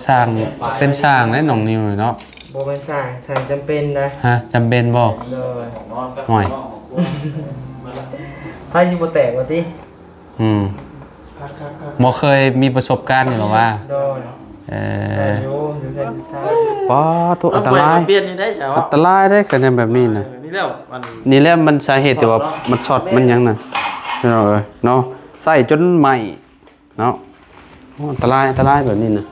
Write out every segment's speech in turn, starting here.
ຊ່າງ ເປັນຊ່າງເດ້ນ້ອງນິວເນາະ. ບໍ່ແມ່ນຊ່າງ ຊ່າງຈຳເປັນນະ. ຮະ ຈຳເປັນບໍ່? ໂດຍ. ຫ້ວຍ ໃຜຊິບໍ່ແຕກວ່າຕິ? ອືມ ບໍ່ເຄີຍມີປະສົບການຢູ່ຫຼໍວ່າ? ໂດຍ. ເອີ ໄດ້ຢູ່ ຢູ່ເຮືອນຢູ່ຊານ. ປາໂທ ອັນຕະລາຍ ເອົາໄປມາປ່ຽນນີ້ໄດ້ຊະ ອັນຕະລາຍເດ້ ຄັນແນວແບບນີ້ນະ. ເອີ ນີ້ແຫຼະ ອັນ ນີ້ແຫຼະມັນສາເຫດທີ່ວ່າ ເນາະ ມັນຊັອດມັນຫຍັງນະ ພີ່ນ້ອງເອີຍເນາະ ໃຊ້ຈົນໄໝ້ ເນາະ. ໂອ້ ອັນຕະລາຍ ອັນຕະລາຍແບບນີ້ນະ.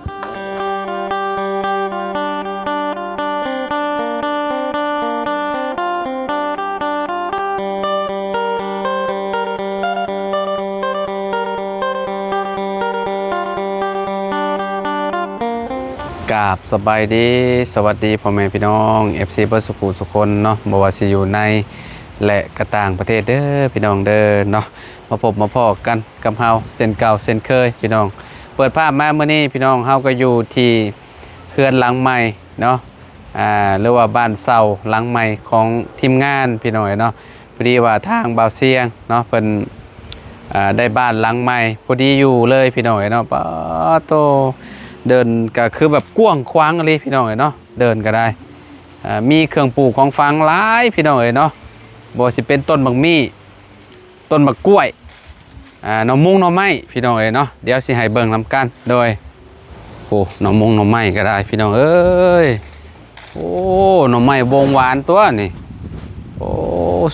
ກາບສະບາຍດີ ສະຫວັດດີພໍ່ແມ່ພີ່ນ້ອງ ເອັຟຊີ ເບິດສູ່ຜູ້ສູ່ຄົນເນາະ ບໍ່ວ່າຊິຢູ່ໃນ ແລະ ກະຕ່າງປະເທດເດີ ພີ່ນ້ອງເດີເນາະ. ມາພົບມາພໍ້ກັນກັບເຮົາເຊັ່ນເກົ່າເຊັ່ນເຄີຍ ພີ່ນ້ອງ. ເປີດພາບມາມື້ນີ້ ພີ່ນ້ອງ ເຮົາກໍຢູ່ທີ່ເຮືອນຫຼັງໃໝ່ເນາະ ອ່າ ຫຼືວ່າບ້ານເຊົ່າຫຼັງໃໝ່ຂອງທີມງານ ພີ່ນ້ອງເອີຍເນາະ. ພໍດີວ່າທາງບ່າວຊຽງເນາະ ເພິ່ນ ອ່າ ໄດ້ບ້ານຫຼັງໃໝ່ ພໍດີຢູ່ເລີຍ ພີ່ນ້ອງເອີຍເນາະ. ປາໂຕ ເດີ່ນກໍຄືແບບກວ້າງຂວາງອີ່ຫຼີ ພີ່ນ້ອງເອີຍເນາະ ເດີ່ນກໍໄດ້ ອ່າ ມີເຄື່ອງປູຂອງຝັງຫຼາຍ ພີ່ນ້ອງເອີຍເນາະ. ບໍ່ວ່າຊິເປັນຕົ້ນໝາກມີ້ ຕົ້ນໝາກກ້ວຍ ອ່າ ໜໍ່ມຸງໜໍ່ໄມ້ ພີ່ນ້ອງເອີຍເນາະ. ດຽວຊິໃຫ້ເບິ່ງນຳກັນ ໂດຍ ໂອ້ ໜໍ່ມຸງໜໍ່ໄມ້ກໍໄດ້ ພີ່ນ້ອງເອີຍ. ໂອ້ ໜໍ່ໄມ້ວົງຫວານຕົວນີ້. ໂອ້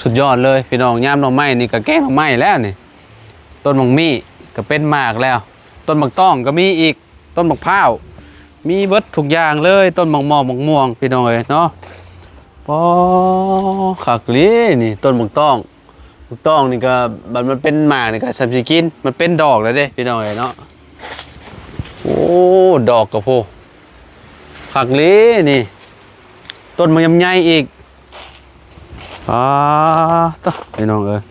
ສຸດຍອດເລີຍ ພີ່ນ້ອງ. ຍາມໜໍ່ໄມ້ນີ້ກໍແກງໜໍ່ໄມ້ແລ້ວນີ້. ຕົ້ນໝາກມີ້ກໍເປັນໝາກແລ້ວ ຕົ້ນໝາກຕ້ອງກໍມີອີກ ຕົ້ນໝາກພ້າວ ມີເບິດທຸກຢ່າງເລີຍ. ຕົ້ນໝາກໝອກ ໝາກມ່ວງ ພີ່ນ້ອງເອີຍເນາະ. ປາ ຄັກອີ່ຫຼີນີ້ ຕົ້ນໝາກຕ້ອງ. ໝາກຕ້ອງນີ້ກໍ ບັດມັນເປັນໝາກນີ້ກໍຊ່ຳຊິກິນ ມັນເປັນດອກແລ້ວເດ້ ພີ່ນ້ອງເອີຍເນາະ. ໂອ້ ດອກກໍໂພ ຄັກອີ່ຫຼີນີ້. ຕົ້ນໝາກຍຳໃຫຍ່ອີກ. ປາໂຕ ພີ່ນ້ອງເອີຍ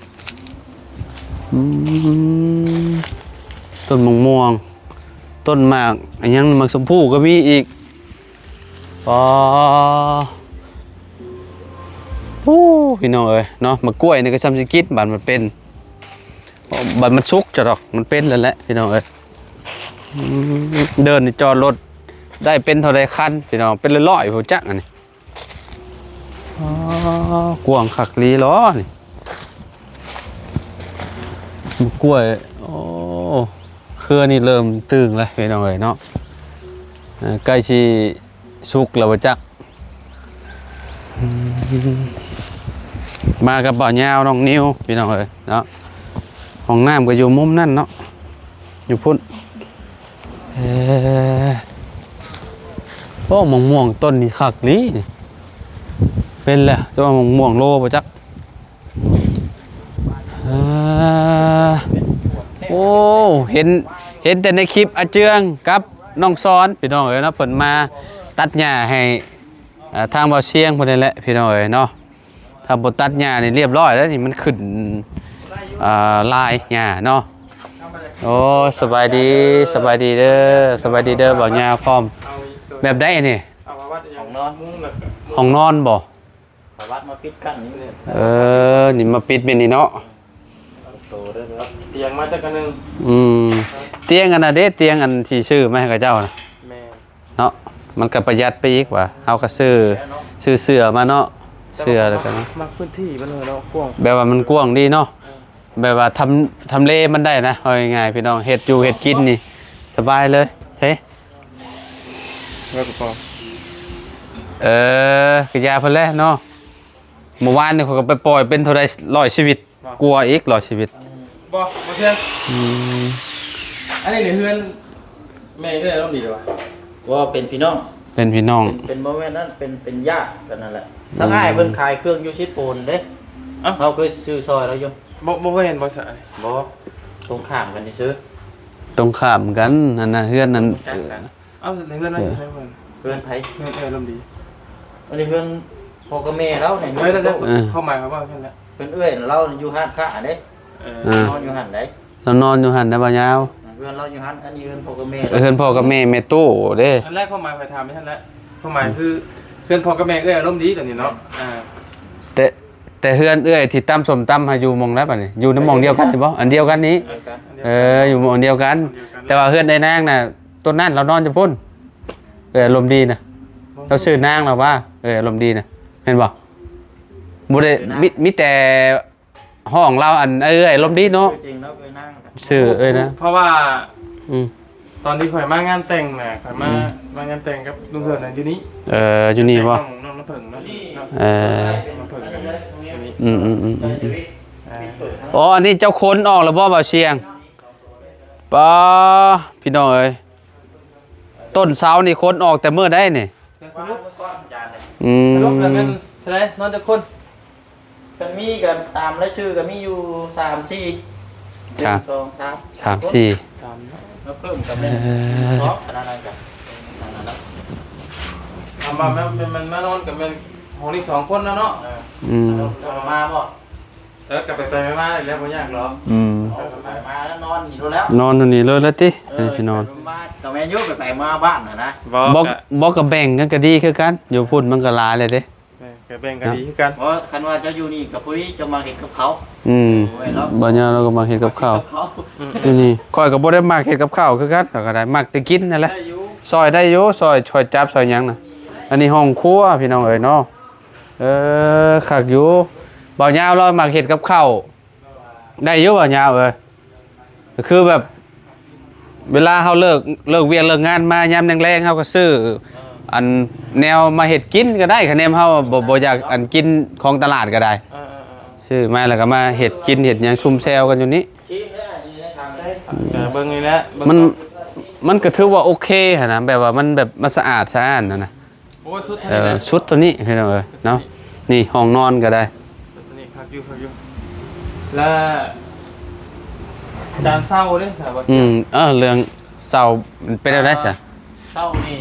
ອືມ ຕົ້ນໝາກມ່ວງ ຕົ້ນໝາກ ອັນຫຍັງ ໝາກຊົມພູກໍມີອີກ. ປາໂອ້ ພີ່ນ້ອງເອີຍເນາະ. ໝາກກ້ວຍນີ້ກໍຊ່ຳຊິກິນ ບັດມັນເປັນ ບັດມັນສຸກຈະດອກ ມັນເປັນແລ້ວແຫຼະ ພີ່ນ້ອງເອີຍ. ອືມ ເດີ່ນນີ້ຈອດລົດໄດ້ເປັນເທົ່າໃດຄັນ ພີ່ນ້ອງ ເປັນຮ້ອຍໆ ຜູ້ຈັກອັນນີ້. ອໍ ກວ້າງຄັກອີ່ຫຼີຫຼໍນີ້. ໝາກກ້ວຍ ໂອ້ ເຄືອນີ້ເລີ່ມຕຶງແລ້ວ ພີ່ນ້ອງເອີຍເນາະ. ເອີ ໃກ້ຊິສຸກແລ້ວບໍ່ຈັກ. ອືມ ມາກັບບ່າວຍາວ ນ້ອງນິວ ພີ່ນ້ອງເອີຍເນາະ. ຫ້ອງນ້ຳກໍຢູ່ມຸມນັ້ນເນາະ ຢູ່ພຸ້ນ. ເອີ ໂອ້ ໝາກມ່ວງຕົ້ນນີ້ຄັກອີ່ຫຼີນີ້. ເປັນແລ້ວ ແຕ່ວ່າໝາກມ່ວງໂລບໍ່ຈັກ. ເອີ ໂອ້ ເຫັນ ເຫັນແຕ່ໃນຄລິບອາເຈືອງກັບນ້ອງສອນ ພີ່ນ້ອງເອີຍເນາະ. ເພິ່ນມາຕັດຫຍ້າໃຫ້ ເອີ ທາງບ່າວຊຽງເພິ່ນນີ້ແຫຼະ ພີ່ນ້ອງເອີຍເນາະ. ຖ້າບໍ່ຕັດຫຍ້ານີ້ລຽບຮ້ອຍແລ້ວນີ້ ມັນຂຶ້ນ ອ່າ ລາຍຫຍ້າເນາະ. ໂອ້ ສະບາຍດີ ສະບາຍດີເດີ ສະບາຍດີເດີ ບ່າວຍາວພ້ອມ. ແບບໃດນີ້? ຫ້ອງນອນ ຫ້ອງນອນບໍ່? ປະຫວັດມາປິດກັ້ນນີ້. ເອີ ນີ້ມາປິດແມ່ນນີ້ເນາະ. ໂຕເດີ ຕຽງມາຈັກອັນໜຶ່ງ. ອືມ ຕຽງອັນນັ້ນເດ້ ຕຽງອັນທີ່ຊື້ມາໃຫ້ເຂົາເຈົ້ານະ. ແມ່ນ. ເນາະ ມັນກໍປະຢັດໄປອີກວ່າ ເຮົາກໍຊື້ ແມ່ນເນາະ ຊື້ເສື້ອມາເນາະ ເສື້ອແລ້ວກໍ ມັກພື້ນທີ່ມັນເນາະ ກວ້າງ ແບບວ່າມັນກວ້າງດີເນາະ. ເອີ ແບບວ່າທຳ ທຳເລມັນໄດ້ນະ ເວົ້າງ່າຍໆ ພີ່ນ້ອງ ເຮັດຢູ່ເຮັດກິນນີ້ສະບາຍເລີຍ. ໃສ ເອີ ກໍຢ່າເພິ່ນແຫຼະເນາະ. ເມື່ອວານນີ້ຂ້ອຍກໍໄປປ່ອຍເປັນເທົ່າໃດ ຮ້ອຍຊີວິດ ກວ່າອີກ ຮ້ອຍຊີວິດ. ບໍ່ ບໍ່ເທື່ອ. ອືມ ອັນນີ້ນີ້ເຮືອນແມ່ເອື້ອຍອາລົມດີເດ້ວະ. ບໍ່ ເປັນພີ່ນ້ອງ ເປັນພີ່ນ້ອງ ເປັນ ເປັນບໍ່ແມ່ນນັ້ນ ເປັນ ເປັນຍາດກັນນັ້ນແຫຼະ. ອືມ ທາງອ້າຍເພິ່ນຂາຍເຄື່ອງຢູ່ເຊໂປນເດ້. ເອົ້າ ເຮົາເຄີຍຊື້ຊ່ອຍລາວຢູ່. ບໍ່ ບໍ່ເຄີຍເຫັນບໍ່ຊະ. ບໍ່ ຕົງຂ້າມກັນຊື່ໆ ຕົງຂ້າມກັນຫັ້ນນະ ເຮືອນນັ້ນ. ເອີ ເອົ້າ ເຮືອນນັ້ນ ເອີ ເຮືອນໃຜ? ເຮືອນເອື້ອຍອາລົມດີ. ອັນນີ້ເຮືອນພໍ່ກັບແມ່ລາວນີ້. ເອີ ນັ້ນແຫຼະ ເອີ ຄວາມໝາຍເຂົາເວົ້າຊັ້ນແຫຼະ. ເພິ່ນເອື້ອຍລາວຢູ່ຮ້ານຄ້າເດ້. ເອີ ນອນຢູ່ຫັ້ນໄດ໋. ລາວນອນຢູ່ຫັ້ນໄດ໋ ບ່າວຍາວ. ເຮືອນລາວຢູ່ຫັ້ນ. ອັນນີ້ເຮືອນພໍ່ກັບແມ່. ເອີ ເຮືອນພໍ່ກັບແມ່ ແມ່ຕູ້ເດ້. ນັ້ນແຫຼະ ຄວາມໝາຍຂ້ອຍຖາມໄປຊັ້ນແຫຼະ. ຄວາມໝາຍຄືເຮືອນພໍ່ກັບແມ່ເອື້ອຍອາລົມດີຕົວນີ້ເນາະ. ອ່າ ແຕ່ ແຕ່ເຮືອນເອື້ອຍທີ່ຕຳສົ້ມຕຳຫາຢູ່ໝ່ອງໃດບັດນີ້? ຢູ່ໃນໝ່ອງດຽວກັນນີ້ບໍ່? ອັນດຽວກັນນີ້. ດຽວກັນ ເອີ ຢູ່ໝ່ອງດຽວກັນ. ແຕ່ວ່າເຮືອນອ້າຍນາງນະ ຕົວນັ້ນລາວນອນຢູ່ພຸ້ນ. ອາລົມດີນະ. ເຈົ້າຊື່ນາງລາວວ່າ ເອີ ອາລົມດີນະ ແມ່ນບໍ່? ບໍ່ໄດ້ ມີ ມີແຕ່ ຫ້ອງລາວອັນເອື້ອຍອາລົມດີເນາະ. ຊື່ຈິງລາວເອື້ອຍນາງ ຊື່ເອື້ອຍນາງ ເພາະວ່າ ອືມ ຕອນທີ່ຂ້ອຍມາງານແຕ່ງນະ ຂ້ອຍມາ ອືມ ມາງານແຕ່ງກັບລຸງເຖິນນະ ຢູ່ນີ້. ເອີ ຢູ່ນີ້ບໍ່? ແຕ່ງນ້ອງ ນ້ອງນ້ຳເຜິ້ງເນາະ. ເອີ ນ້ຳເຜິ້ງກັນຢູ່ນີ້. ອືມໆໆໆ ອ່າ ອໍ ອັນນີ້ເຈົ້າຂົນອອກແລ້ວບໍ່ ບ່າວຊຽງ? ປ້າ ພີ່ນ້ອງເອີຍ ຕົ້ນເສົານີ້ຂົນອອກແຕ່ມື້ໃດນີ້? ແຕ່ສະຫຼຸບ ອືມ ສະຫຼຸບແລ້ວແມ່ນເທົ່າໃດ? ນອນຈັກຄົນ? ຄັນມີກໍຕາມລາຍຊື່ກໍມີຢູ່ສາມສີ່ ໜຶ່ງ ສອງ ສາມ ສາມສີ່ ສາມເນາະ ແລ້ວເພີ່ມກໍແມ່ນ ເອີ ສອງ ອັນນັ້ນກໍ ອັນນັ້ນນະ ທຳມາແມ່ນ ແມ່ນ ແມ່ນມານອນກໍແມ່ນຫ້ອງນີ້ສອງຄົນແລ້ວເນາະ. ເອີ ອືມ ເອີ ມາບໍ່? ເອີ ກໍໄປໄປມາໆ ແລ້ວບໍ່ຍາກດອກ. ອືມ ໄປມາແລ້ວນອນນີ້ໂລດແລ້ວ ນອນຢູ່ນີ້ເລີຍລະຕິ. ເອີ ໃຫ້ຊິນອນ ໄປມາກໍແມ່ນຢູ່ ໄປໄປມາບ້ານນະນະ. ບໍ່ ບໍ່ກໍ ບໍ່ກໍແບ່ງກັນກໍດີຄືກັນ ຢູ່ພຸ້ນມັນກໍຫຼາຍແລ້ວເດ້. ເອີ ກໍແບ່ງກັນດີຄືກັນ. ເນາະ ບໍ່ ຄັນວ່າເຈົ້າຢູ່ນີ້ກໍພໍດີ ເຈົ້າມາເຮັດກັບເຂົາ. ອືມ ໂອ້ຍເນາະ ບ່າວຍາວລາວກໍມາເຮັດກັບເຂົາ. ເຮັດກັບເຂົາ ອືມ ຢູ່ນີ້ຂ້ອຍກໍບໍ່ໄດ້ມັກເຮັດກັບເຂົາຄືກັນ ຂ້ອຍກໍໄດ້ມັກແຕ່ກິນນັ້ນແຫຼະ. ໄດ້ຢູ່ ຊ່ອຍໄດ້ຢູ່ ຊ່ອຍ ຊ່ອຍຈັບຊ່ອຍຫຍັງນະ. ອັນນີ້ຫ້ອງຄົວພີ່ນ້ອງເອີຍເນາະ. ເອີ ຄັກຢູ່ ບ່າວຍາວລາວມັກເຮັດກັບເຂົາ. ໄດ້ຢູ່ບໍ່ຍາວເອີຍ? ກໍຄືແບບເວລາເຮົາເລີກ ເລີກວຽກເລີກງານມາ ຍາມແລງໆ ເຮົາກໍຊື້ ເອີ ອັນແນວມາເຮັດກິນກໍໄດ້ ຄະແນນເຮົາບໍ່ ບໍ່ຢາກອັນກິນຂອງຕະຫຼາດກໍໄດ້. ເອີໆໆ ຊື້ມາແລ້ວກໍມາເຮັດກິນເຮັດຫຍັງຊຸມແຊວກັນຢູ່ນີ້. ກໍເບິ່ງນີ້ແຫຼະ ມັນ ມັນກໍຖືວ່າໂອເຄຫັ້ນນະ ແບບວ່າມັນແບບມັນສະອາດສະອ້ານຫັ້ນນະ. ໂອ້ຍ ຊຸດເທົ່າ ເອີ ນີ້ແຫຼະ ຊຸດເທົ່ານີ້ພີ່ນ້ອງເອີຍເນາະ. ນີ້ຫ້ອງນອນກໍໄດ້ ຊຸດເທົ່ານີ້ຄັກຢູ່ ຄັກຢູ່. ແລ້ວຈານເຊົ່າເດ້ ຖ້າວ່າ ອືມ ເອີ ເລື່ອງເຊົ່າເປັນແນວໃດຊະ? ເຊົ່ານີ້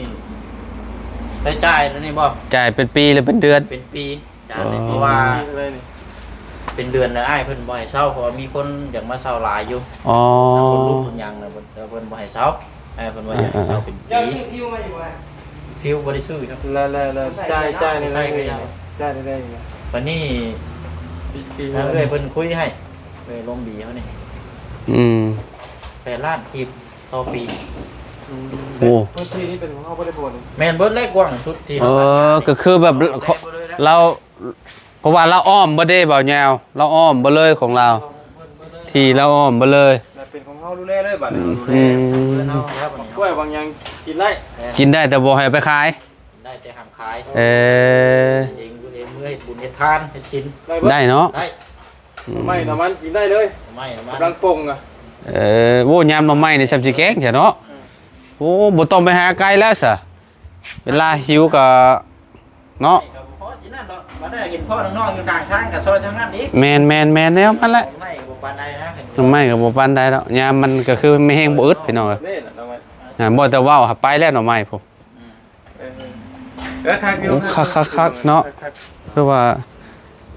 ໄດ້ຈ່າຍແລ້ວນີ້ບໍ່? ຈ່າຍເປັນປີຫຼືເປັນເດືອນ? ເປັນປີ. ຈານນີ້ ອໍ ເພາະວ່າເປັນເດືອນແລ້ວ ອ້າຍເພິ່ນບໍ່ໃຫ້ເຊົ່າ ເພາະວ່າມີຄົນຢາກມາເຊົ່າຫຼາຍຢູ່. ອໍ ຄົນລຸກຄົນຫຍັງນະ ເພິ່ນ ເພິ່ນບໍ່ໃຫ້ເຊົ່າ. ອ້າຍເພິ່ນວ່າຢາກໃຫ້ເຊົ່າເປັນປີ. ເຈົ້າຊື້ພິວມາຢູ່ບໍ່? ພິວບໍ່ໄດ້ຊື້ຄັບ. ແລ້ວ ແລ້ວ ແລ້ວຈ່າຍ ຈ່າຍໄດ້ ຈ່າຍໄດ້ຢູ່. ບັດນີ້ ທາງເອື້ອຍເພິ່ນຄຸຍໃຫ້ ເອື້ອຍລົມດີເຮົານີ້ ອືມ ແປດລ້ານກີບ ຕໍ່ປີ. ອືມ ໂອ້ ແຕ່ພື້ນທີ່ນີ້ເປັນຂອງເຮົາບໍ່ໄດ້ບໍ່ນີ້? ແມ່ນເບິດແຫຼະ ກວ້າງສຸດທີ່ ເອີ ເຮົາ ກໍຄືແບບ ເຮົາ ລາວ ເພາະວ່າລາວອ້ອມເບິດເດ້ ບ່າວຍາວ ລາວອ້ອມເບິດເລີຍຂອງລາວ ທີ່ລາວອ້ອມເບິດເລີຍ. ແລ້ວເປັນຂອງເຮົາດູແລເລີຍບັດນີ້. ອືມ ເຮົາດູແລ ອືມ ເຮືອນເຮົາແລ້ວບັດນີ້ ກ້ວຍບາງຢ່າງກິນໄດ້ ແມ່ນ ກິນໄດ້ແຕ່ບໍ່ໃຫ້ໄປຂາຍ. ໄດ້ແຕ່ຫ້າມຂາຍ. ເອີ ເອງ ເອງເມືອເຮັດບຸນເຮັດທານເຮັດສິນ ໄດ້ເນາະ. ໄດ້ ອືມ ໜໍ່ໄມ້ໜໍ່ມັນກິນໄດ້ເລີຍ. ໜໍ່ໄມ້ໜໍ່ມັນ ກຳລັງປົ່ງອະ. ເອີ ໂອ້ ຍາມໜໍ່ໄມ້ນີ້ຊ່ຳຊິແກງແທ້ເນາະ. ອືມ ໂອ້ ບໍ່ຕ້ອງໄປຫາໄກແລ້ວຊະ ເວລາຫິວກໍເນາະ. ໜໍ່ໄມ້ກໍບໍ່ພໍຊິນັ້ນດອກ ບັດໄດ້ເຫັນພໍ່ນ້ອງໆຢູ່ຂ້າງທາງກໍຊ່ອຍທາງນັ້ນອີກ. ແມ່ນໆໆ ແນວນັ້ນແຫຼະ. ໜໍ່ໄມ້ກໍບໍ່ປານໃດນະ ໜໍ່ໄມ້ກໍບໍ່ປານໃດດອກ ຍາມມັນກໍຄືມີແຮງບໍ່ອຶດພີ່ນ້ອງເອີຍ. ນີ້ແຫຼະໜໍ່ໄມ້ ອ່າ ບໍ່ແຕ່ເວົ້າຫາໄປແລ້ວໜໍ່ໄມ້ພຸ້ນ. ອືມ ເອີ ເອີ ຄັກຢູ່ ໂອ້ ຄັກໆໆ ເນາະ ຄັກໆ ຄືວ່າ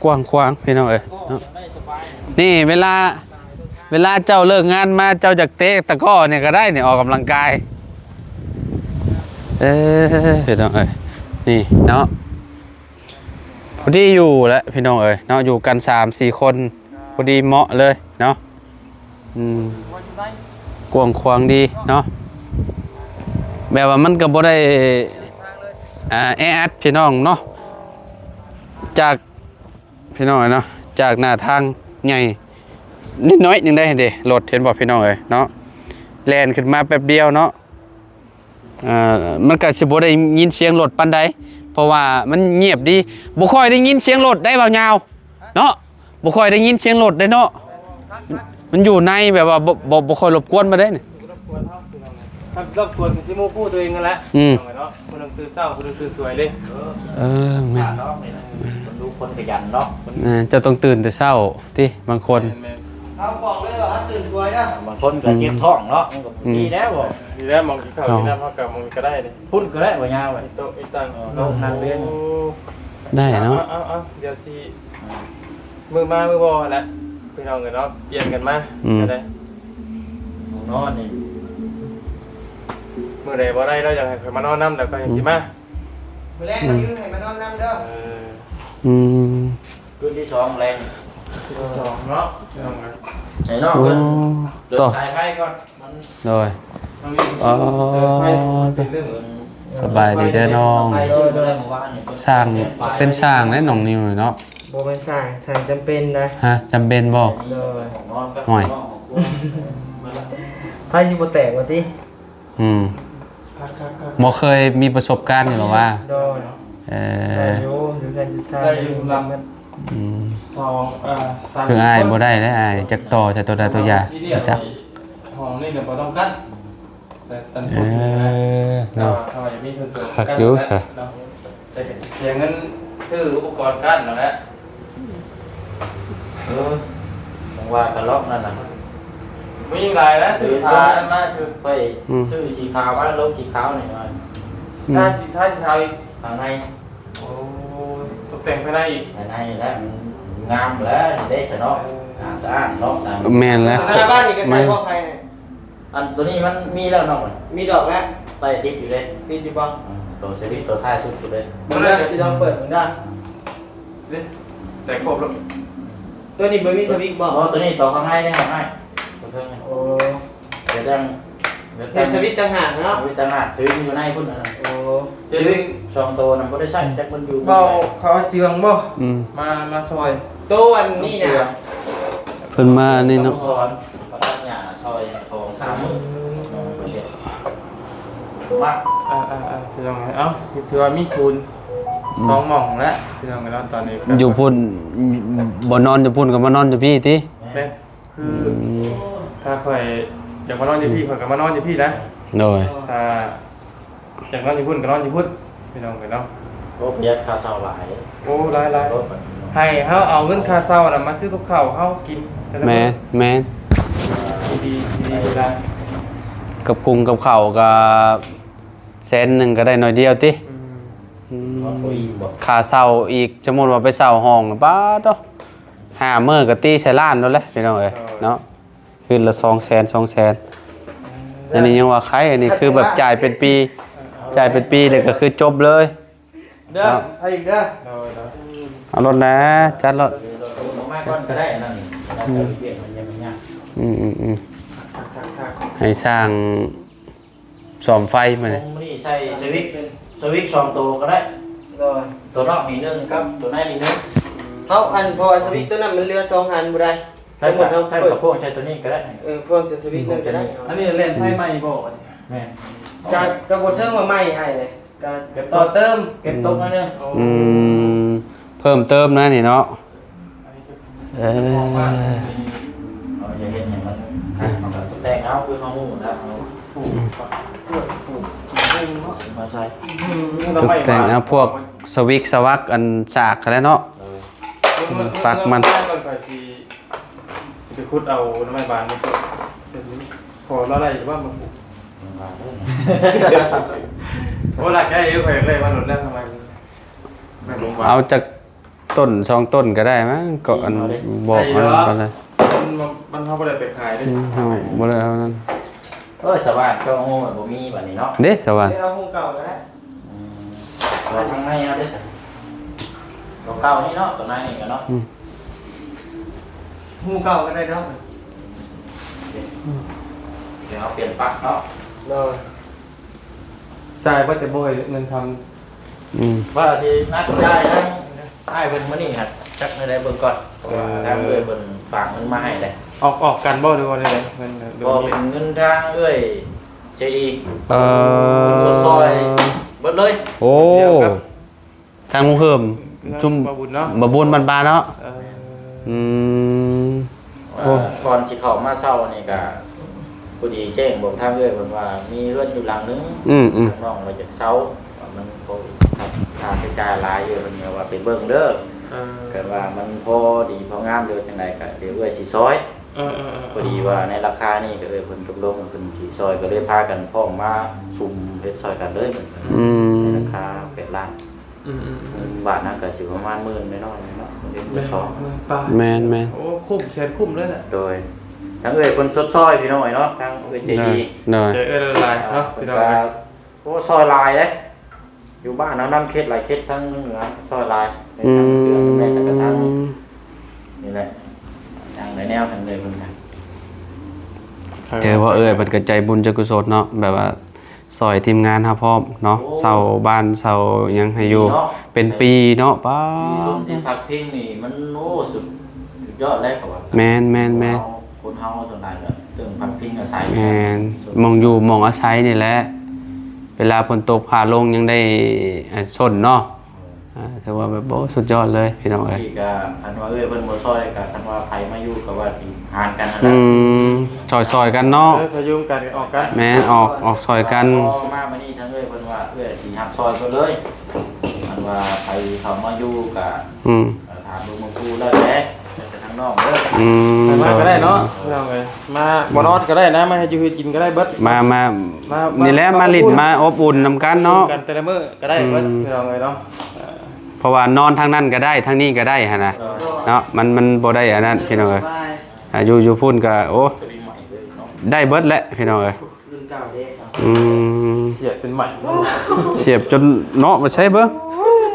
ກວ້າງຂວາງພີ່ນ້ອງເອີຍເນາະ. ນີ້ເວລາ ເວລາເຈົ້າເລີກງານມາ ເຈົ້າຢາກເຕະຕະກ້ອນີ້ກໍໄດ້ນີ້ ອອກກຳລັງກາຍ. ເອີ ພີ່ນ້ອງເອີຍ ນີ້ເນາະ ພໍດີຢູ່ແຫຼະພີ່ນ້ອງເອີຍເນາະ ຢູ່ກັນສາມສີ່ຄົນ ພໍດີເໝາະເລີຍເນາະ. ອືມ ກວ້າງຂວາງດີເນາະ ແບບວ່າມັນກໍບໍ່ໄດ້ ອ່າ ແອອັດພີ່ນ້ອງເນາະ. ຈາກ ພີ່ນ້ອງເອີຍເນາະ ຈາກໜ້າທາງໃຫຍ່ນິດໜ້ອຍໜຶ່ງໄດ້ເດ້ ລົດ ເຫັນບໍ່ພີ່ນ້ອງເອີຍເນາະ ແລ່ນຂຶ້ນມາແປັບດຽວເນາະ. ເອີ ມັນກໍຊິບໍ່ໄດ້ຍິນສຽງລົດປານໃດ ເພາະວ່າມັນງຽບດີ ບໍ່ຄ່ອຍໄດ້ຍິນສຽງລົດໄດ໋ ບ່າວຍາວເນາະ. ບໍ່ຄ່ອຍໄດ້ຍິນສຽງລົດເດ້ເນາະ ມັນຢູ່ໃນແບບວ່າ ບໍ່ ບໍ່ ບໍ່ຄ່ອຍລົບກວນປານໃດນີ້. ລົບກວນເຮົາພີ່ນ້ອງ ຄັນລົບກວນກໍຊິໂມໂຫຕົວເອງຫັ້ນແຫຼະ. ອືມ ພີ່ນ້ອງເອີຍເນາະ ຜູ້ໜຶ່ງຕື່ນເຊົ້າ ຜູ້ໜຶ່ງຕື່ນສວຍເດ້. ເອີ ເອີ ແມ່ນ ເພິ່ນດູຄົນຂະຫຍັນເນາະ ເອີ ເຈົ້າຕ້ອງຕື່ນແຕ່ເຊົ້າຕິ ບາງຄົນ. ແມ່ນໆ ເຮົາບອກເລີຍວ່າເຮົາຕື່ນສວຍເດີ ບາງຄົນກໍເຈັບ ອືມ ທ້ອງເນາະ ມັນກໍ ອືມ ດີແລ້ວບໍ່ ດີແລ້ວ ໝ່ອງກິນເຂົ້າ ເອົ້າ ກິນນ້ຳເຮົາກໍໝ່ອງນີ້ກໍໄດ້ເດ້. ພຸ້ນກໍໄດ້ບໍ່ຍາວ ອີກໂຕະ ອີກຕັ່ງ ເອີ ໂຕະນັ່ງເລີຍ ໂອ້ ໄດ້ເນາະ. ເອົາໆໆ ດຽວຊິ ອືມ ມື້ມາມື້ບໍ່ຫັ້ນແຫຼະ ພີ່ນ້ອງເອີຍເນາະ ປ່ຽນກັນມາ ອືມ ກໍໄດ້. ນອນນີ້ ມື້ໃດບໍ່ໄດ້ລາວຢາກໃຫ້ຂ້ອຍມານອນນຳ ແລ້ວຂ້ອຍຈັ່ງຊິມາ. ອືມ ມື້ແລງກໍຄືໃຫ້ມານອນນຳເດີ. ເອີ ອືມ ຄືນທີສອງແລງ ຄືນທີສອງເນາະ ພີ່ນ້ອງເອີຍ ໃຫ້ນ້ອງເພິ່ນ ໂອ້ ເດີນສາຍໄຟກ່ອນ ມັນ ໂດຍ ມັນມີ ອໍ ເດີນໄຟ ເປັນເລື່ອງ ເອີ ສະບາຍດີເດີນ້ອງ. ໂດຍ ໂດຍ ຊ່າງ ເປັນຊ່າງເດ້ນ້ອງນິວເນາະ. ບໍ່ແມ່ນຊ່າງ ຊ່າງຈຳເປັນນະ. ຮະ ຈຳເປັນບໍ່? ໂດຍ. ໂອ້ຍ ໄຟຊິບໍ່ແຕກວ່າຕິ? ອືມ ບໍ່ເຄີຍມີປະສົບການຢູ່ແລ້ວວ່າ. ໂດຍ. ເອີ ໄດ້ຢູ່ ຢູ່ເຮືອນຢູ່ຊານ ໄດ້ຢູ່ສຳລັບ ອືມ ສອງ ເອີ ສາມ ຄືອ້າຍບໍ່ໄດ້ເດ້ ອ້າຍຈັກຕໍ່ໃສ່ຕົວໃດຕົວຢາ ບໍ່ຈັກ. ຫ້ອງນີ້ກໍບໍ່ຕ້ອງກັນ ແຕ່ອັນ ເອີ ເນາະ ຖ້າວ່າຢາກມີສ່ວນຕົວ ຄັກຢູ່ຊະ ກັນເນາະ ແຕ່ກໍຊິເສຍເງິນຊື້ອຸປະກອນກັນນັ້ນແຫຼະ. ເອີ ຈັ່ງວ່າກັນລອກນັ້ນນະ ມີຫຼາຍແລ້ວ ຊື້ຜ້າມາຊື້ ໄປ ອືມ ຊື້ສີຂາວມາ ລົງສີຂາວນີ້ມາ ອືມ ທາສີ ທາສີຂາວອີກ ຂ້າງໃນ. ໂອ້ ຕົກແຕ່ງພາຍໃນອີກ ພາຍໃນແລ້ວ ມັນງາມແລ້ວເດ້ຊະເນາະ. ເອີ ສະອາດ ສະອາດເນາະ. ແມ່ນແລ້ວ ໜ້າບ້ານນີ້ກໍໃສ່ບໍ່ໄຟນີ້? ອັນໂຕນີ້ມັນມີແລ້ວເນາະ ມີດອກແລ້ວ ໄປຕິດຢູ່ເດ້. ຕິດຢູ່ບໍ່? ອືມ ໂຕສະວິດໂຕທ້າຍສຸດພຸ້ນເດ້. ເບິ່ງເດີ ຊິລອງເປີດເບິ່ງເດີ. ເດ້ ແຕ່ຄົບແລ້ວ ໂຕນີ້ບໍ່ມີສະວິດບໍ່? ບໍ່ ໂຕນີ້ຕໍ່ຂ້າງໃນເດ້ ຂ້າງໃນ ຕົວເທິງນີ້. ໂອ້ ດຽວຕັ້ງ ດຽວຕັ້ງ ເຮັດສະວິດຕ່າງຫາກເນາະ ສະວິດຕ່າງຫາກ ສະວິດມັນຢູ່ໃນພຸ້ນນະ. ໂອ້ ສະວິດສອງໂຕນະ ບໍ່ໄດ້ໃຊ້ ຈັກມັນຢູ່ ເວົ້າເຂົ້າເຈືອງບໍ່? ອືມ ມາ ມາຊ່ອຍ ໂຕອັນນີ້ນະ ເພິ່ນມານີ້ເນາະ ສອນ ມາຕັດຫຍ້າຊ່ອຍສອງສາມມື້ ມາ ເອີໆໆ ພີ່ນ້ອງເອີຍ. ເອົ້າ ຖືວ່າມີສູນ ອືມ ສອງໝ່ອງແລ້ວ ພີ່ນ້ອງເອີຍເນາະ. ຕອນນີ້ຢູ່ພຸ້ນ ບໍ່ນອນຢູ່ພຸ້ນກໍມານອນຢູ່ພີ້ຕິ? ແມ່ນ. ຄື ອືມ ຖ້າຂ້ອຍຢາກມານອນຢູ່ພີ້ ອືມ ຂ້ອຍກໍມານອນຢູ່ພີ້ນະ. ໂດຍ ຖ້າຢາກນອນຢູ່ພຸ້ນກໍນອນຢູ່ພຸ້ນ ພີ່ນ້ອງເອີຍເນາະ. ໂອ້ ປະຢັດຄ່າເຊົ່າຫຼາຍ. ໂອ້ ຫຼາຍໆ ລົດບັດນີ້ເນາະ ໃຫ້ເຮົາເອົາເງິນຄ່າເຊົ່ານະມາຊື້ກັບເຂົ້າເຮົາກິນ. ແມ່ນ ແມ່ນ ດີ ດີ ດີຫຼາຍ. ກັບກຸງກັບເຂົ້າກໍແສນໜຶ່ງກໍໄດ້ໜ້ອຍດຽວຕິ? ອືມ ອືມ ຄ່າເຊົ່າອີກ ສົມມຸດວ່າໄປເຊົ່າຫ້ອງ ປາດໂທ້ ຫ້າມື້ກໍຕີໃສ່ລ້ານໂລດແຫຼະ ພີ່ນ້ອງເອີຍ ເອີ ເນາະ. ຄືນລະສອງແສນ ສອງແສນ ເອີ ອັນນີ້ຍັງວ່າໄຄ. ອັນນີ້ຄືແບບຈ່າຍເປັນປີ ເອີ ຈ່າຍເປັນປີແລ້ວກໍຄືຈົບເລີຍ ເດີ ເນາະ ເອົາອີກເດີ. ໂດຍ ໂດຍ ເອົາໂລດນະ ຈັດໂລດ. ເອົາມາກ່ອນກໍໄດ້ ອັນນັ້ນ ອືມ ວຽກມັນຍັງມັນຍາກ. ອືມໆໆ ຄັກໆໆ ໃຫ້ຊ່າງ ສ້ອມໄຟມື້ນີ້ ມື້ນີ້ໃສ່ສະວິດ ສະວິດສອງໂຕກໍໄດ້. ໂດຍ ໂຕນອກນີ້ໜຶ່ງກັບໂຕໃນນີ້ໜຶ່ງ. ເຮົາ ອັນ ເພາະວ່າສະວິດໂຕນັ້ນມັນເຫຼືອສອງອັນບໍ່ໄດ້. ໃຊ້ ສົມມຸດເຮົາ ໃຊ້ ເປີດ ກັບພວກໃຊ້ໂຕນີ້ກໍໄດ້. ເອີ ພວກໃສ່ສະວິດນັ້ນກໍໄດ້. ອັນນີ້ແລ່ນໄຟໃໝ່ບໍ່? ແມ່ນ ກະ ກະບໍ່ເຊີງວ່າໃໝ່ອ້າຍເດ້ ກະ ເກັບຕົກ ຕໍ່ເຕີມ ເກັບຕົກໜ້ອຍໜຶ່ງ. ອືມ ເພີ່ມເຕີມນະນີ້ເນາະ. ເອີ ເຮົາຈະເຮັດໃຫ້ມັນຄັກ ເຮົາກໍຕົກແຕ່ງເອົາ ຄືເຮົາຮູ້ນະ ເຮົາ ອືມ ມາໃສ່ ຕົກແຕ່ງເອົາພວກສະວິກສະວັກ ອັນສາກຫັ້ນແຫຼະເນາະ ເອີ ປັກມັນ. ຊິ ຊິໄປຂຸດເອົາໜໍ່ໄມ້ບານມາເກີດ ເປັນ ພໍລາວໄດ້ຢູ່ບໍ່ມາປູກ? ໂອ້ ລາກໄດ້ຢູ່ ຂ້ອຍຢາກໄດ້ມາດົນແລ້ວ ທຳໄມ ເອົາຈັກ ຕົ້ນສອງຕົ້ນກໍໄດ້ມັ້ງ ກໍອັນ ບໍ່ອັນນັ້ນປານໃດ ມັນ ມັນ ເຮົາບໍ່ໄດ້ໄປຂາຍເດ້ ອືມ ເຮົາບໍ່ໄດ້ເອົານັ້ນ. ເອີ ສະຫວ່ານເຈົ້າຮູ້ມັນບໍ່ມີບັດນີ້ເນາະ ເດ້ສະຫວ່ານ ເອົາຮູເກົ່າກໍໄດ້. ອືມ ເອົາທາງໃນເອົາເດ້ ຕົວເກົ່ານີ້ເນາະ ຕົວໃນນີ້ກໍເນາະ ອືມ ຮູເກົ່າກໍໄດ້ເນາະ ດຽວເຮົາປ່ຽນປັກເນາະ ໂດຍ. ຈ່າຍບໍ່ ແຕ່ບໍ່ໃຫ້ເງິນທຳ ອືມ ວ່າຊິນັດຈ່າຍທາງອ້າຍເພິ່ນມື້ນີ້ຫັ້ນ ຈັກແນວໃດເບິ່ງກ່ອນ ເພາະວ່າ ເອີ ທາງເອື້ອຍເພິ່ນຝາກເງິນມາໃຫ້ແຫຼະ. ອອກ ອອກກັນບໍ່ ຫຼືວ່າແນວໃດ? ເງິນ ເອີ ບໍ່ ເປັນເງິນທາງເອື້ອຍໃຈດີ ເອີ ເພິ່ນຊົດຊ່ອຍເບິດເລີຍ. ໂອ້ ດຽວກັບ ທາງລຸງເພີ່ມ ເຮືອນ ຊຸມ ບ່າວບຸນເນາະ ບ່າວບຸນບ້ານປາເນາະ. ເອີ ອືມ ໂອ້ ວ່າກ່ອນຊິເຂົ້າມາເຊົ່ານີ້ກະ ພໍດີແຈ້ງບອກທາງເອື້ອຍເພິ່ນວ່າມີເຮືອນຢູ່ຫຼັງໜຶ່ງ ອືມໆ ນ້ອງວ່າຢາກເຊົ່າ ວ່າມັນພໍ ຄ່າໃຊ້ຈ່າຍຫຼາຍຢູ່ ເພິ່ນກໍວ່າໄປເບິ່ງເດີ. ເອີ ຄັນວ່າມັນພໍດີພໍງາມ ຫຼືວ່າຈັ່ງໃດກໍດຽວເອື້ອຍຊິຊ່ອຍ. ເອີໆໆ ພໍດີວ່າໃນລາຄານີ້ກໍເອື້ອຍເພິ່ນຕົກລົງ ເພິ່ນຊິຊ່ອຍ ກໍເລີຍພາກັນພ້ອມມາຊຸມເຮັດຊ່ອຍກັນເລີຍ. ອືມ ໃນລາຄາແປດລ້ານ. ອືມໆໆ ເງິນບາດນັ້ນກໍຊິປະມານໝື່ນນ້ອຍໆເນາະ ເດືອນ ແມ່ນ ສອງ ໝື່ນປາຍ ແມ່ນໆ ໂອ້ ຄຸ້ມ ແສນຄຸ້ມເລີຍແຫຼະ. ໂດຍ ທາງເອື້ອຍເພິ່ນຊົດຊ່ອຍພີ່ນ້ອງເນາະ ທາງເອື້ອຍໃຈດີ. ໂດຍ ໂດຍ ໃຈເອື້ອຍຫຼາຍໆເນາະ ເອີ ພີ່ນ້ອງເອີຍ. ໂອ້ ຊ່ອຍຫຼາຍເດ້ ຢູ່ບ້ານເຮົານຳເຂດຫຼາຍເຂດ ທາງເໜືອຊ່ອຍຫຼາຍ. ອືມ ແມ່ນ ກໍທາງນີ້ແຫຼະ ທາງໃດແນວທາງເອື້ອຍເພິ່ນນະ. ຖືວ່າເອື້ອຍເພິ່ນກໍໃຈບຸນໃຈກຸສົນເນາະ ແບບວ່າ ຊ່ອຍທີມງານເຮົາພ້ອມເນາະ ໂອ້ ເຊົ່າບ້ານເຊົ່າຫຍັງໃຫ້ຢູ່ ເປັນປີເນາະ ເປັນປີເນາະ ປ້າ ທີ່ຊົມທີ່ພັກພິງນີ້ມັນ ໂອ້ ສຸດ ສຸດຍອດເລີຍເຂົາວ່າ ແມ່ນໆໆ ຄົນເຮົາ ຄົນເຮົາສ່ວນຫຼາຍກໍເລື່ອງພັກພິງອາໄສ ແມ່ນ ສ່ວນ ໝ່ອງຢູ່ໝ່ອງອາໄສນີ້ແຫຼະ ເວລາຝົນຕົກຟ້າລົງຍັງໄດ້ ອ່າ ຊົນເນາະ ເອີ ອ່າ ຖືວ່າແບບ ໂອ້ ສຸດຍອດເລີຍພີ່ນ້ອງເອີຍ ທີ່ກໍຄັນວ່າເອື້ອຍເພິ່ນບໍ່ຊ່ອຍ ກໍຄັນວ່າໃຜມາຢູ່ກໍວ່າຊິຫານກັນຫັ້ນແຫຼະ ອືມ ຊ່ອຍໆກັນເນາະ ເອີ ພະຍຸງກັນອອກກັນ ແມ່ນ ອອກ ອອກຊ່ອຍກັນ ພໍມາມື້ນີ້ທາງເອື້ອຍເພິ່ນວ່າເອື້ອຍຊິຮັບຊ່ອຍເບິດເລີຍ ຄັນວ່າໃຜເຂົ້າມາຢູ່ກໍ ອືມ ເອີ ຖາມເບິ່ງໝູ່ຄູ່ແລ້ວແຫຼະ ແລ້ວແຕ່ທາງນ້ອງເດີ ອືມ ໄປມາກໍໄດ້ເນາະ ພີ່ນ້ອງເອີຍ ມາ ອືມ ບໍ່ນອນກໍໄດ້ນະ ມາເຮັດຢູ່ເຮັດກິນກໍໄດ້ເບິດ ມາ ມາ ມາ ນີ້ແຫຼະ ມາ ມາຫຼິ້ນ ມາອົບອຸ່ນນຳກັນເນາະ ກັນແຕ່ລະມື້ກໍໄດ້ເບິດ ອືມ ພີ່ນ້ອງເອີຍເນາະ ເພາະວ່ານອນທາງນັ້ນກໍໄດ້ ທາງນີ້ກໍໄດ້ຫັ້ນນະ ໂດຍ ເນາະ ມັນ ມັນບໍ່ໄດ້ອັນນັ້ນ ໂດຍ ພີ່ນ້ອງເອີຍ ສະບາຍ ອ່າ ຢູ່ ຢູ່ພຸ້ນກໍ ໂອ້ ໄດ້ເບິດແຫຼະ ພີ່ນ້ອງເອີຍ ລຸ້ນເກົ່າເດ້ ອືມ ສຽບເປັນໄໝ້ ສຽບຈົນເນາະ ມາໃຊ້ເບິ່ງ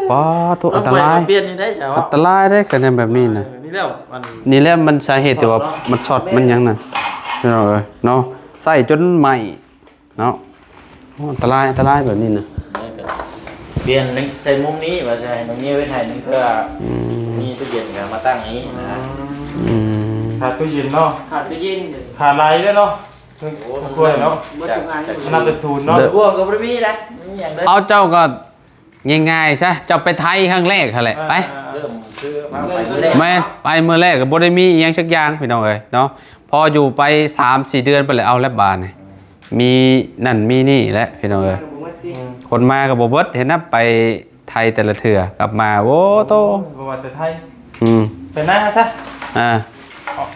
ປ້າໂທ້ ອັນຕະລາຍ ເອົາໄປເອົາປ່ຽນນີ້ໄດ້ຊະ ອັນຕະລາຍເດ້ ຄັນແນວແບບນີ້ນະ ເອີ ນີ້ແຫຼະ ອັນ ນີ້ແຫຼະ ມັນສາເຫດທີ່ວ່າ ເນາະ ມັນຊັອດ ມັນຫຍັງນະ ພີ່ນ້ອງເອີຍເນາະ ໃຊ້ຈົນໄໝ້ ເນາະ ໂອ້ ອັນຕະລາຍ ອັນຕະລາຍແບບນີ້ນະ ແລ້ວກໍປ່ຽນໃສ່ມຸມນີ້ ວ່າຈະໃຫ້ນ້ອງນິວເຮັດໃຫ້ໜຶ່ງເທື່ອ ອືມ ມີຕູ້ເຢັນກໍມາຕັ້ງນີ້ນະ ອືມ ຂາດຕູ້ເຢັນເນາະ ຂາດຕູ້ເຢັນ ຂາດຫຼາຍເດ້ເນາະ ໂອ້ ທຸກຄົນເນາະ ເບິດທຸກອັນ ນັບເປັນສູນເນາະ ເດີ ບ່ວງກໍບໍ່ໄດ້ມີນະ ມີຫຍັງເລີຍ ເອົາ ເຈົ້າກໍງ່າຍໆຊະ ເຈົ້າໄປໄທຄັ້ງແລກຫັ້ນແຫຼະ ອ່າ ໄປ ເລີ່ມຄືວ່າໄປມື້ແລກ ແມ່ນ ໄປມື້ແລກກໍບໍ່ໄດ້ມີອີ່ຫຍັງຈັກຢ່າງ ພີ່ນ້ອງເອີຍເນາະ ພໍຢູ່ໄປສາມສີ່ເດືອນໄປແລ້ວ ເອົາແລ້ວບາດນີ້ ມີນັ້ນມີນີ້ແຫຼະພີ່ນ້ອງເອີຍ ຄົນມາກໍບໍ່ເບິດ ເຫັນນະ ໄປໄທແຕ່ລະເທື່ອກັບມາ ໂອ້ໂຕ ບໍ່ວ່າແຕ່ໄທ ອືມ ໄປນາຊະ ອ່າ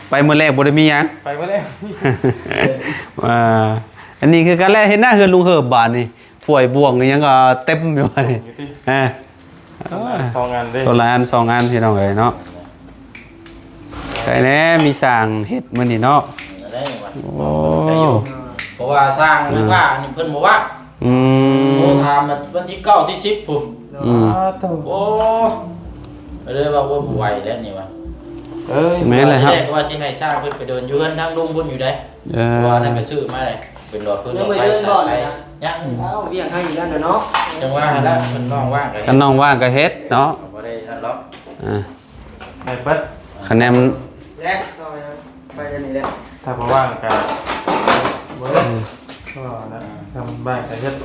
ໄປມື້ແລກບໍ່ໄດ້ມີຫຍັງ ໄປມື້ແລກ ອ່າ ອັນນີ້ຄືກັນແຫຼະ ເຫັນນະ ເຮືອນລຸງເຫີບບາດນີ້ ຖ້ວຍບ່ວງອີ່ຫຍັງກໍເຕັມຢູ່ ຢູ່ຕິ ອ່າ ສອງອັນເດ້ ຄົນລະອັນສອງອັນ ພີ່ນ້ອງເອີຍເນາະ ໄດ້ແດ່ ມີຊ່າງເຮັດມື້ນີ້ເນາະ ໄດ້ວ່າ ໂອ້ ເພາະວ່າຊ່າງ ອືມ ວ່າອັນນີ້ເພິ່ນບໍ່ວ່າງ ອືມ ໂທຖາມວັນທີເກົ້າ ທີສິບພຸ້ນ ອືມ ໂອ້ ກໍເລີຍວ່າ ໂອ້ ບໍ່ໄຫວແລ້ວນີ້ວ່າ ເອີຍ ແມ່ນແລ້ວ ຕອນແລກວ່າຊິໃຫ້ຊ່າງເພິ່ນໄປເດີນຢູ່ເຮືອນທາງລຸງພຸ້ນຢູ່ໃດ ເອີ ເພາະວ່ານັ້ນກໍຊື້ມາແລ້ວ ເປັນດອກເພິ່ນ ຍັງບໍ່ໄດ້ເດີນບໍ່ນີ້ນະ ຍັງ ອ້າວ ວຽກໃຫ້ຢູ່ນັ້ນນະເນາະ ຈັ່ງວ່າຫັ້ນລະ ເພິ່ນນ້ອງວ່າງກໍເຮັດ ຄັນນ້ອງວ່າງກໍເຮັດເນາະ ບໍ່ໄດ້ນັ້ນຫຼອກ ອ່າ ໄດ້ເບິດ ຄະແນນ ແລະຊອຍໄປອັນນີ້ແຫຼະ ຖ້າບໍ່ວ່າງກໍ ບໍ່ເຮັດ ອືມ ກໍນະ ຖ້າມັນວ່າງກໍເຮັດ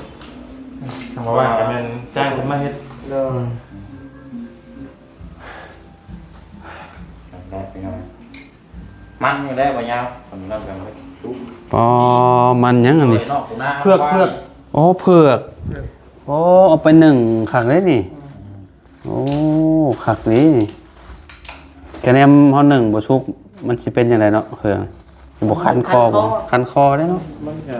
ຖ້າບໍ່ວ່າງກໍແມ່ນຈ້າງເພິ່ນມາເຮັດ ໂດຍ ອືມ ແລ້ວພີ່ນ້ອງ ມັນຢູ່ແລ້ວບໍ່ຍາວ ມັນເລີ່ມກັນ ອໍ ມັນຫຍັງອັນນີ້ ເຜືອກ ເຜືອກ ອໍ ເຜືອກ ອໍ ເອົາໄປໜຶ້ງຄັກເດ້ນີ້ ໂອ້ ຄັກນີ້ ກະແນມເຮົາໜຶ້ງບໍ່ສຸກ ມັນຊິເປັນຈັ່ງໃດເນາະ ເຜືອກ ບໍ່ຄັນຄໍບໍ່ ຄັນຄໍເດ້ເນາະ ມັນກະ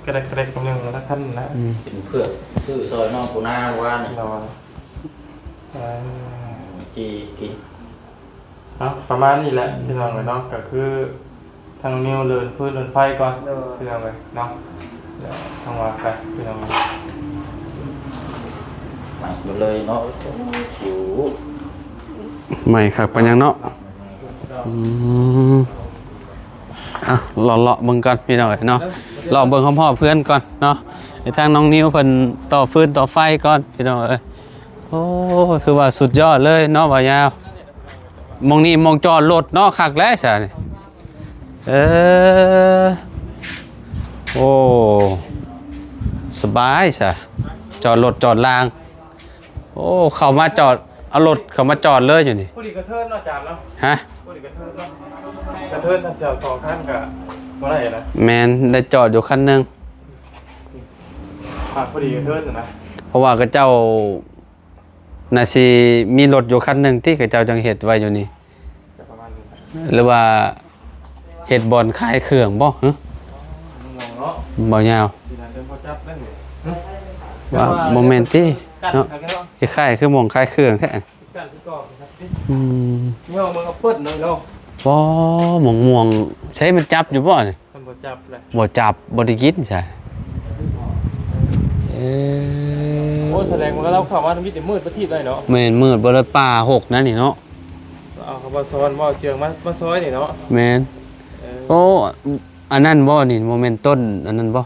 ກະແດກໆ ກຳລັງລະຄັນນະ ອືມ ເປັນເຜືອກ ຊື້ຊ່ອຍນ້ອງປູນາເມື່ອວານນີ້ ເອີ ຈີ່ກິນ ເນາະ ປະມານນີ້ແຫຼະ ອືມ ພີ່ນ້ອງເອີຍເນາະ ກໍຄືທາງນິວເລີນຟືນເລີນໄຟກ່ອນ ໂດຍ ພີ່ນ້ອງເອີຍເນາະ ແລ້ວຈັ່ງວ່າກັນ ພີ່ນ້ອງເອີຍ ໄໝ້ເບິດເລີຍເນາະ ໂອ້ ໄໝ້ຄັກປານຫຍັງເນາະ ອືມ ອ່ະ ເລາະໆເບິ່ງກ່ອນ ພີ່ນ້ອງເອີຍເນາະ ເລາະເບິ່ງຮອບໆເຮືອນກ່ອນເນາະ ໃຫ້ທາງນ້ອງນິວເພິ່ນຕໍ່ຟືນຕໍ່ໄຟກ່ອນ ພີ່ນ້ອງເອີຍ ໂອ້ ຖືວ່າສຸດຍອດເລີຍເນາະ ບ່າວຍາວ ໝ່ອງນີ້ໝ່ອງຈອດລົດເນາະ ຄັກແຫຼະຊະນີ້ ເອີ ໂອ້ ສະບາຍຊະ ຈອດລົດຈອດລາງ ໂອ້ ເຂົ້າມາຈອດ ເອົາລົດເຂົ້າມາຈອດເລີຍຢູ່ນີ້ ພໍດີກະເທີນເນາະ ອາຈານເນາະ ຮະ ພໍດີກະເທີນເນາະ ກະເທີນທັງສອງຄັນກະບໍ່ໄດ້ນະ ແມ່ນ ໄດ້ຈອດຢູ່ຄັນໜຶ່ງ ອ່ະ ພໍດີກະເທີນນະ ເພາະວ່າເຂົາເຈົ້າ ໜ້າຊິມີລົດຢູ່ຄັນໜຶ່ງຕິ ເຂົາເຈົ້າຈັ່ງເຮັດໄວ້ຢູ່ນີ້ ຈະປະມານນີ້ ຫຼືວ່າເຮັດບ່ອນຂາຍເຄື່ອງບໍ່ ຫຶ ມະມ່ວງເນາະ ບໍ່ຍາວ ຊິໜ້າຈະພໍຈັບໄດ້ ວ່າບໍ່ແມ່ນຕິ ເນາະ ຄ້າຍໆຄືໝ່ອງຂາຍເຄື່ອງແທ້ ກັນຄືເກົ່າ ອືມ ເນາະ ມັນກໍເປີດໜ້ອຍເນາະ ບໍ່ ໝ່ວງໆ ໃຊ້ມັນຈັບຢູ່ບໍ່ນີ້? ມັນບໍ່ຈັບເລີຍ ບໍ່ຈັບ ບໍ່ໄດ້ກິນຊະ ເອີ ໂອ້ ສະແດງວ່າລາວເຂົ້າມາທຳອິດນີ້ມືດປະທີບໄດ້ເນາະ ແມ່ນ ມືດເບິດ ປ່າຮົກນັ້ນນີ້ເນາະ ເອົາ ເຂົາມາສອນ ເວົ້າເຈືອງມາ ມາຊອຍນີ້ເນາະ ແມ່ນ ເອີ ໂອ້ ອັນນັ້ນບໍ່ນີ້ ບໍ່ແມ່ນຕົ້ນອັນນັ້ນບໍ່?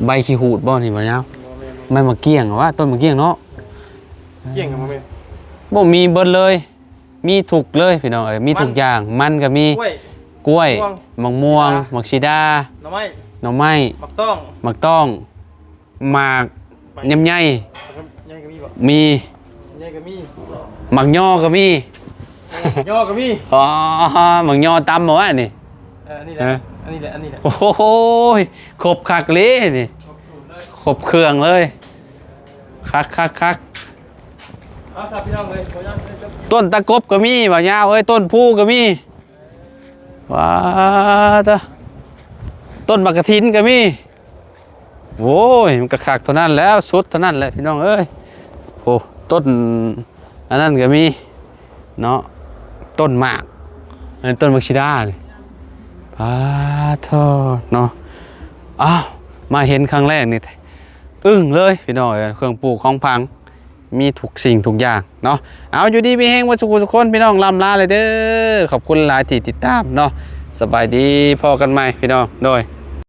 ໃບຂີ້ຫູດບໍ່ນີ້ ບໍ່ຍາວ? ບໍ່ແມ່ນ ບໍ່ແມ່ນ ໃບໝາກກ້ຽງຫວາ? ຕົ້ນໝາກກ້ຽງເນາະ. ກ້ຽງກໍບໍ່ແມ່ນ ບໍ່ມີເບິດເລີຍ. ມີທຸກເລີຍພີ່ນ້ອງເອີຍ ມີທຸກຢ່າງ. ມັນກໍມີ ກ້ວຍ ກ້ວຍ ໝາກມ່ວງ ໝາກສີດາ ໜໍ່ໄມ້ ໜໍ່ໄມ້ ໝາກຕ້ອງ ໝາກຕ້ອງ ໝາກ ໝາກ ຍຳໃຍ ຍຳໃຍກໍມີບໍ່? ມີ ຍຳໃຍກໍມີ ໝາກຍໍກໍມີ ໝາກຍໍກໍມີ. ອໍ ໝາກຍໍຕຳບໍ່ວະນີ້? ເອີ ອັນນີ້ແຫຼະ ຮະ ອັນນີ້ແຫຼະ ອັນນີ້ແຫຼະ. ໂອ້ໂຫ ຄົບຄັກເລີຍນີ້ ຄົບເຄື່ອງເລີຍ ຄັກໆໆ. ເອົາຊະພີ່ນ້ອງເອີຍ ບໍ່ຍາກເລີຍ. ຕົ້ນຕະກົບກໍມີ ບ່າວຍາວເອີຍ ຕົ້ນພູກໍມີ. ວ້າຕະ ຕົ້ນໝາກກະຖິນກໍມີ. ໂອ້ຍ ມັນກໍຄັກເທົ່ານັ້ນແຫຼະ ສຸດເທົ່ານັ້ນແຫຼະພີ່ນ້ອງເອີຍ. ໂອ້ ຕົ້ນອັນນັ້ນກໍມີເນາະ ຕົ້ນໝາກ ອັນນີ້ຕົ້ນໝາກສີດານີ້. ປາໂທ້ເນາະ. ອ້າວ ມາເຫັນຄັ້ງແລກນີ້ ອຶ້ງເລີຍພີ່ນ້ອງເອີຍ ເຄື່ອງປູກຂອງຝັງ ມີທຸກສິ່ງທຸກຢ່າງເນາະ. ເອົາ ຢູ່ດີມີແຮງເບິດສູ່ຜູ້ສູ່ຄົນ ພີ່ນ້ອງ ລ່ຳລາເລີຍເດີ. ຂອບຄຸນຫຼາຍທີ່ຕິດຕາມເນາະ. ສະບາຍດີ ພໍ້ກັນໃໝ່ພີ່ນ້ອງ ໂດຍ.